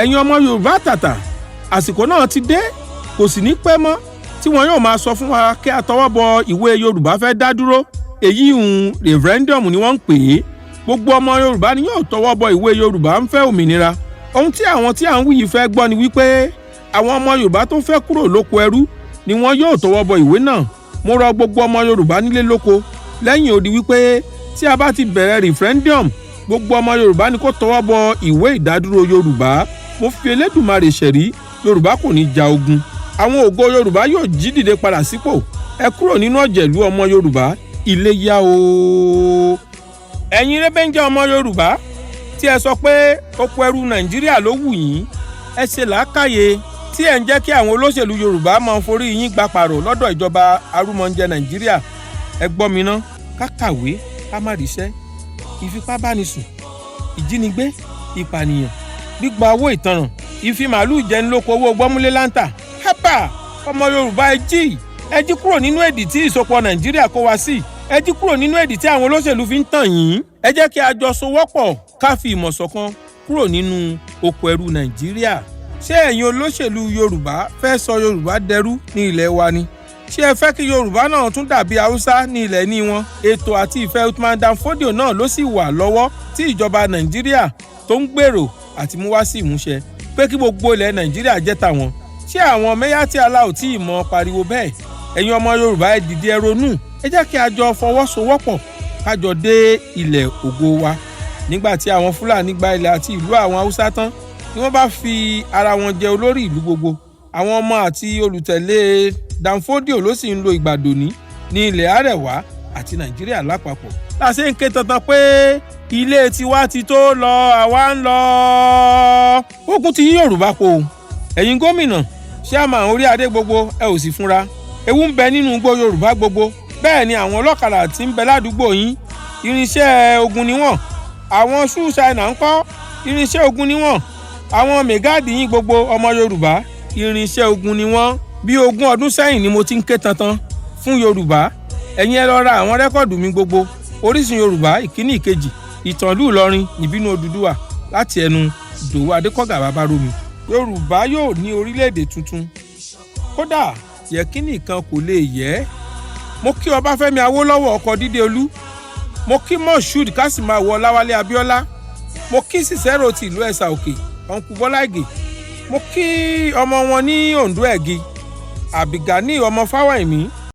Ẹ̀yin ọmọ Yorùbá tàtà, àsìkò náà ti dé, kò sì ní pẹ́ mọ́ tí wọn yóò máa sọ fún wa kí a tọwọ́ bọ ìwé Yorùbá fẹ́ dá dúró. Èyí ń referendum ni wọ́n ń pè é. Gbogbo ọmọ Yorùbá ni yóò tọwọ́ bọ ìwé Yorùbá ń fẹ́ òmìnira. Ohun tí àwọn tí à ń wí yìí fẹ́ gbọ́ ni wípé àwọn ọmọ Yorùbá tó fẹ́ kúrò lóko ẹrú ni wọ́n yóò tọwọ́ bọ ìwé náà. Mo rọ gbogbo ọmọ Yorùbá nílé lóko lẹ́yìn odi wípé tí a bá ti bẹ̀rẹ̀ referendum, gbogbo ọmọ Yorùbá ni kó tọwọ́ bọ ìwé ìdádúró Yorùbá. Mo fi Elédùmarè ṣẹ̀rí, Yorùbá kò ní ja ogun. Àwọn ògo Yorùbá yóò jí dìde padà sípò. Ẹ kúrò nínú ọ̀jẹ̀lú, ọmọ Yorùbá, ilé yá o. Ẹ̀yin rẹ́bẹ́njẹ́ ọmọ Yorùbá tí ẹ sọ pé oko ẹrú Nàìjíríà ló wù yín, ẹ ṣe làákàyè tí ẹ ń jẹ́ kí àwọn olóṣèlú Yorùbá máa forí yín gba pààrọ̀ lọ́dọ̀ ìjọba arúmọjẹ Nàìjíríà. Ẹ gbọ́ mi ná, ká kàwé ká má ríṣẹ́, ìfipábánisùn, ìjínigbé, ìpànìyàn, gbígba owó ìtanràn, ìfi màálùú jẹni lóko, owó gbọ́múlé láǹtà. Hábà, ọmọ Yorùbá, ẹ jí, ẹ jí kúrò nínú èdì tí ìsopọ̀ Nàìjíríà kó wa sí. Ẹ jí kúrò nínú èdì tí àwọn olóṣèlú fi ń tàn yín. Ẹ jẹ́ kí a jọ sowọ́pọ̀, ká fi ìmọ̀ ṣọ̀kan kúrò nínú oko ẹrú Nàìjíríà. Ṣé ẹ̀yin olóṣèlú Yorùbá fẹ́ sọ Yorùbá dẹrú ní ilẹ̀ wa ni? Ṣé ẹ fẹ́ kí Yorùbá náà tún dàbí Haúsá ní ilẹ̀ ní wọn? Ètò àti ìfẹ́ Uthman Dan Fodio náà ló sì wà lọ́wọ́ tí ìjọba Nàìjíríà tó ń gbèrò àti mú wá sí ìmúṣẹ pé kí gbogbo ilẹ̀ Nàìjíríà jẹ́ tàwọn. Ṣé àwọn Miyetti Allah ò tí ì mọ pariwo bẹ́ẹ̀? Ẹ̀yin ọmọ Yorùbá, ẹ dìde, ẹ ronú. Ẹ jẹ́ kí a jọ fọwọ́sowọ́pọ̀, ká jọ dé ilẹ̀ ògo wa. Nígbà tí àwọn Fúlàní gba ilẹ̀ àti ìlú àwọn Haúsá tán ni wọ́n bá fi ara wọn jẹ olórí ìlú gbogbo. Àwọn ọmọ àti olùtẹ̀lé Danfodio ló sì ń lo ìgbàdòní ní ilẹ̀ Àrẹwà àti Nàìjíríà lápapọ̀. Láṣẹ ń ké tantan pé ilé tiwa ti tó lọ, àwa ń lọ. Ogun ti yí Yorùbá po. Ẹ̀yin gómìnà, ṣíàmà, orí adé gbogbo, ẹ ò sì fúnra. Ewu ń bẹ nínú igbó Yorùbá gbogbo. Bẹ́ẹ̀ ni àwọn ọlọ́kadà tí ń bẹ ládùúgbò yín, irinṣẹ́ ogun ni wọ́n. Àwọn ṣúṣàìnà ń kọ́, irinṣẹ́ ogun ni wọ́n. Àwọn mẹgáàdì yín gbogbo, ọmọ Yorùbá, irinṣẹ́ ogun ni wọ́n. Bí 20 ọdún sẹ́yìn ni mo ti ń ké tantan fún Yorùbá. Ẹ̀yin ẹ lọ ra àwọn record mi gbogbo: Orísun Yorùbá ìkíní, ìkejì, ìtànlú Ìlọrin, Ìbínú Odùduwà, láti ẹnu Ìdòwú Adékọ̀gà Babárómi. Yorùbá yóò ní orílẹ̀-èdè tuntun, kódà yẹ̀kínì kan kò lè yẹ. Mo kí Ọbáfẹ́mi Awólọ́wọ̀, ọkọ̀ Dídé Olú. Mo kí Moshood Kásìmáwò Ọláwálé Abíọ́lá. Mo kí Cicero ti ìlú Ẹ̀sà Òkè, Uncle Bọ́lá Ìgè. Mo kí ọmọ wọn ní Oǹdó Ẹ̀gì, Àbígání ọmọ Fáwẹ̀mí.